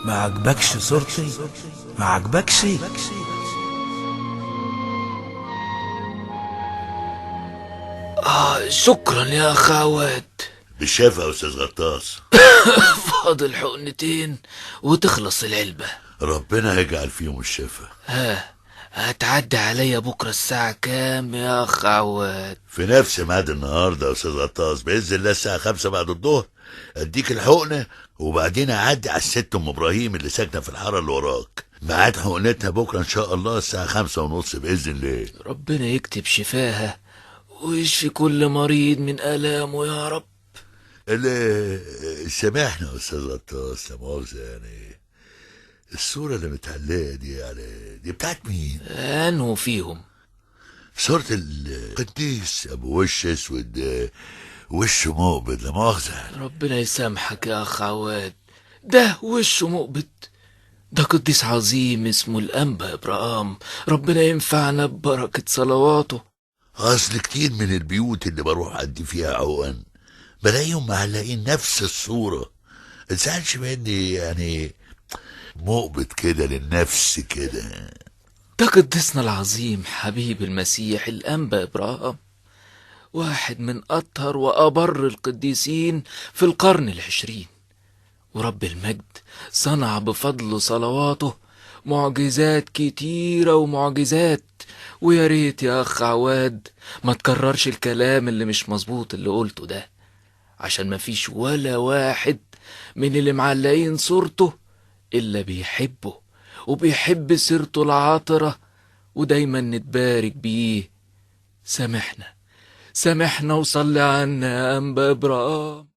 ما عجبكش صورتي؟ ما عجبكش؟ شكرا يا أخ عواد. بالشفا يا أستاذ غطاس. فاضل حقنتين وتخلص العلبة. ربنا يجعل فيهم الشفا. ها، هتعدي عليا بكرة الساعة كام يا أخ عواد؟ في نفس ميعاد النهاردة يا أستاذ غطاس، بإذن الله الساعة 5 بعد الظهر أديك الحقنة، وبعدين أعدي على الست أم إبراهيم اللي ساكنة في الحارة اللي وراك. ميعاد حقنتها بكرة إن شاء الله الساعة 5:30 بإذن الله. ربنا يكتب شفاها ويشفي كل مريض من آلامه يا رب. اللي سامحنا يا أستاذ غطاس، لا مؤاخذة، يعني الصورة اللي متعلقة دي يعني دي بتاعت مين؟ أنه فيهم؟ صورة القديس أبو وش أسود، وشه مقبض، لا مؤاخذة. ربنا يسامحك يا أخ عواد، ده وشه مقبض؟ ده قديس عظيم اسمه الأنبا إبراهام، ربنا ينفعنا ببركة صلواته. أصل كتير من البيوت اللي بروح أدي فيها عقن بلاقيهم معلقين نفس الصورة. متزعلش مني، يعني مقبض كده للنفس كده. ده قديسنا العظيم حبيب المسيح الأنبا إبراهام، واحد من أطهر وأبر القديسين في القرن 20، ورب المجد صنع بفضل صلواته معجزات كتيرة ومعجزات. ويا ريت يا أخ عواد ما تكررش الكلام اللي مش مظبوط اللي قلته ده، عشان ما فيش ولا واحد من اللي معلقين صورته إلا بيحبه وبيحب سيرته العاطرة، ودايما نتبارك بيه. سامحنا سامحنا وصلي عنا يا أنبا إبراهام.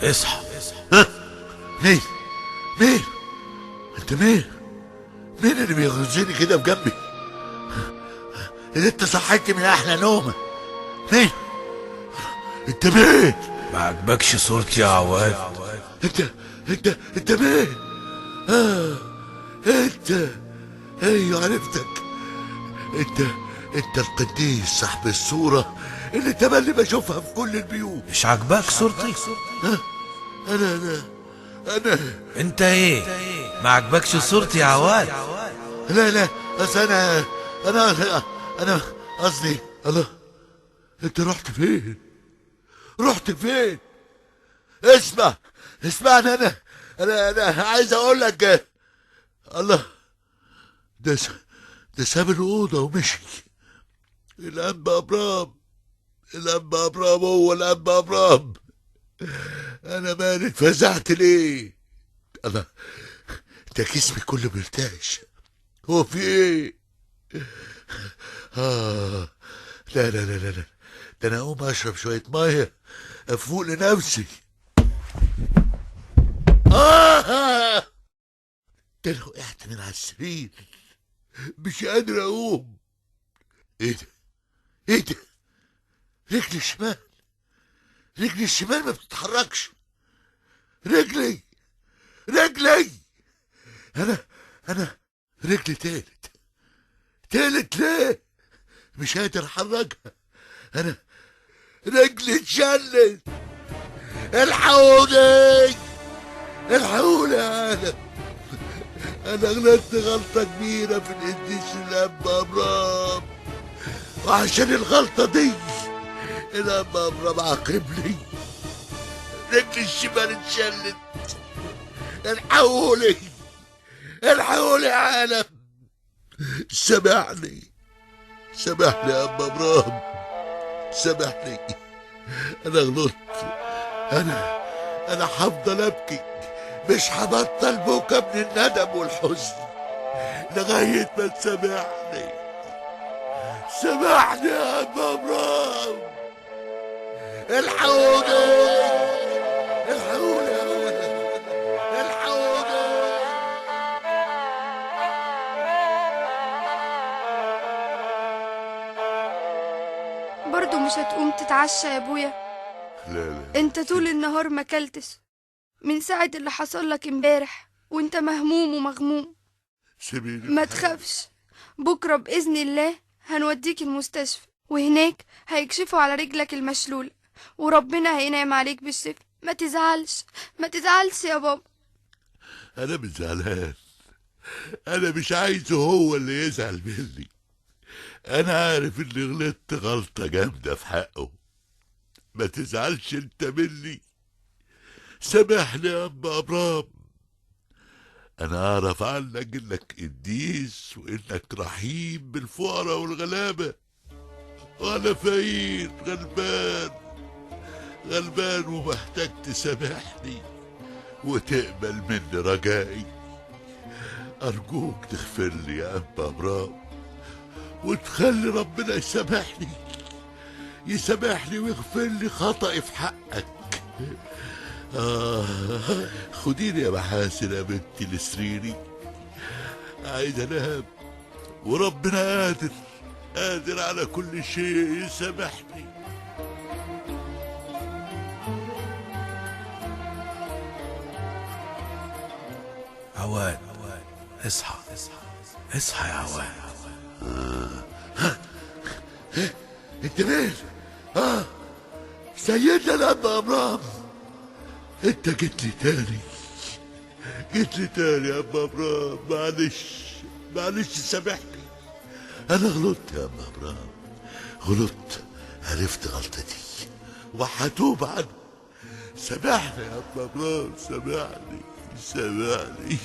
اصحى. مين؟ مين؟ انت مين؟ مين اللي بيغزني كده بجنبي؟ اللي انت صحيتني من احلى نومه. مين؟ انت مين؟ ما عجبكش صورتي يا عواد؟ انت انت انت مين؟ انت، ايوه عرفتك، انت القديس صاحب الصورة اللي تملي بشوفها في كل البيوت. مش عاجباك صورتي؟ انا انا انا انت ايه؟ ما عجبكش صورتي يا عواد؟ لا لا، بس انا انا انا قصدي، الله، انت رحت فين؟ رحت فين؟ اسمع اسمعني، انا انا انا عايز اقول لك، الله، ده ساب الاوضه ومشي. الانبا ابرام، الانبا ابرام، هو الانبا ابرام. انا مالي اتفزعت ليه؟ الله، ده جسمي كله بيرتعش. هو في ايه؟ لا لا لا لا، ده انا اقوم اشرب شويه ميه افوق لنفسي. ده انا وقعت من على السرير، مش قادر اقوم. ايه ده؟ ايه ده؟ رجلي الشمال، رجلي الشمال ما بتتحركش. رجلي، رجلي، انا رجلي تقلت، تقلت ليه؟ مش قادر احركها. انا رجلي اتشلت. الحقوني، الحقوني يا عالم، انا غلطت غلطة كبيرة في القديس الأنبا أبرام، وعشان الغلطة دي الأنبا أبرام عاقبني. رجلي الشمال اتشلت. الحقوني، الحقوني يا عالم. سامحني، سامحني يا أنبا أبرام، سامحني، أنا غلطت. أنا هفضل أبكي، مش هبطل بكا من الندم والحزن لغاية ما تسامحني. سامحني يا أنبا أبرام. الحقوني، الحقوني يا ولد، الحقوني. برضه مش هتقوم تتعشى يا ابويا؟ لا لا، انت طول النهار ما اكلتش من ساعة اللي حصل لك امبارح، وانت مهموم ومغموم. سيبيني. ما تخافش، بكرة بإذن الله هنوديك المستشفى، وهناك هيكشفوا على رجلك المشلولة وربنا هينعم عليك بالشفاء. ما تزعلش، ما تزعلش يا بابا. أنا مش زعلان، أنا مش عايزه هو اللي يزعل مني. أنا عارف إني غلطت غلطة جامدة في حقه. ما تزعلش أنت مني، سامحني يا أبا أبرام. أنا أعرف عنك إنك قديس وإنك رحيم بالفقراء والغلابة، وأنا فقير غلبان غلبان ومحتاج تسامحني وتقبل مني رجائي. أرجوك تغفر لي يا أبا أبرام وتخلي ربنا يسامحني، يسامحني ويغفر لي خطأي في حقك. خديني يا محاسن يا بنتي لسريري، عايز انام، وربنا قادر قادر على كل شيء يسامحني. عواد اصحى، اصحى يا عواد. انت مين؟ سيدنا الاب ابرام، انت جيت لي تاني، جيت لي تاني يا ابا ابرام. معلش معلش سامحني، انا غلطت يا ابا ابرام، غلطت، عرفت غلطتي وهتوب عنها. سامحني يا ابا ابرام، سامحني سامحني.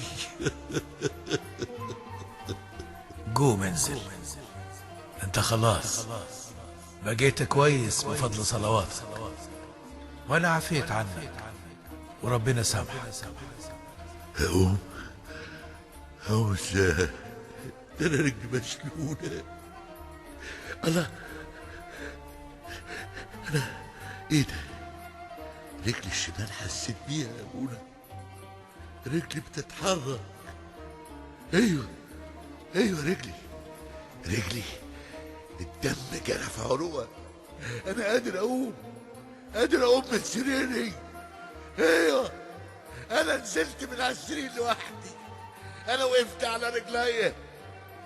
قوم انزل، انت خلاص بقيت كويس بفضل صلواتك، وانا عفيت عنك وربنا سامحك. هقوم هقوم ازاي؟ ده انا رجلي مشلولة. الله، انا ايه ده؟ رجلي الشمال حسيت بيها يا ابونا، رجلي بتتحرك. ايوه ايوه، رجلي رجلي الدم جرى في عروقها. انا قادر اقوم، قادر اقوم من سريري. ايوه انا نزلت من على السرير لوحدي، انا وقفت على رجليا،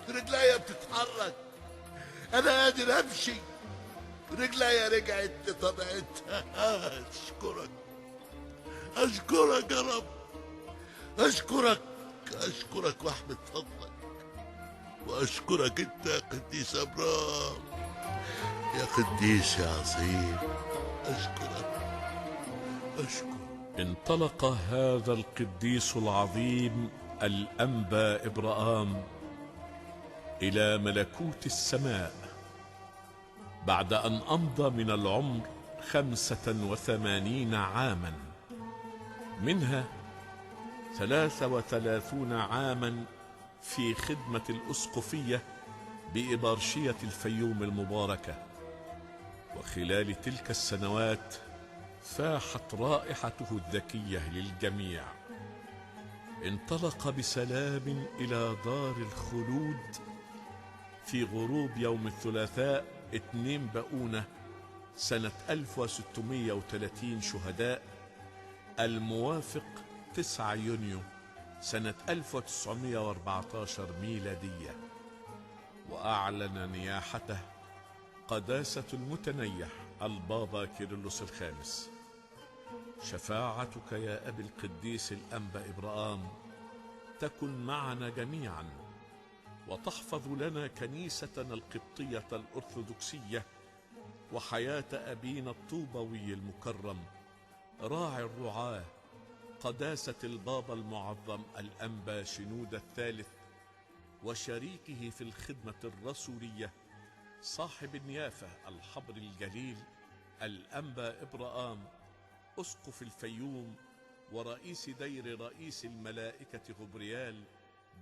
رجليا بتتحرك، انا قادر امشي، رجليا رجعت لطبيعتها. اشكرك اشكرك يا رب، اشكرك اشكرك واحمد فضلك، واشكرك انت يا قديس ابرام، يا قديس يا عظيم، اشكرك اشكرك. انطلق هذا القديس العظيم الأنبا إبراهام إلى ملكوت السماء بعد أن أمضى من العمر 85 عاما، منها 33 عاما في خدمة الأسقفية بإبارشية الفيوم المباركة. وخلال تلك السنوات فاحت رائحته الذكية للجميع. انطلق بسلام إلى دار الخلود في غروب يوم الثلاثاء 2 باؤونة سنة 1630 شهداء، الموافق 9 يونيو سنة 1914 ميلادية. وأعلن نياحته قداسة المتنيح البابا كيرلس الخامس. شفاعتك يا أبي القديس الأنبا إبراهام تكن معنا جميعا، وتحفظ لنا كنيستنا القبطية الأرثوذكسية وحياة أبينا الطوبوي المكرم راعي الرعاة قداسة البابا المعظم الأنبا شنودة الثالث، وشريكه في الخدمة الرسولية صاحب النيافة الحبر الجليل الأنبا إبراهام أسقف الفيوم ورئيس دير رئيس الملائكة غبريال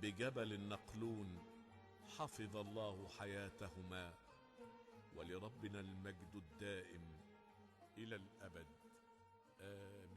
بجبل النقلون. حفظ الله حياتهما، ولربنا المجد الدائم إلى الأبد، آمين.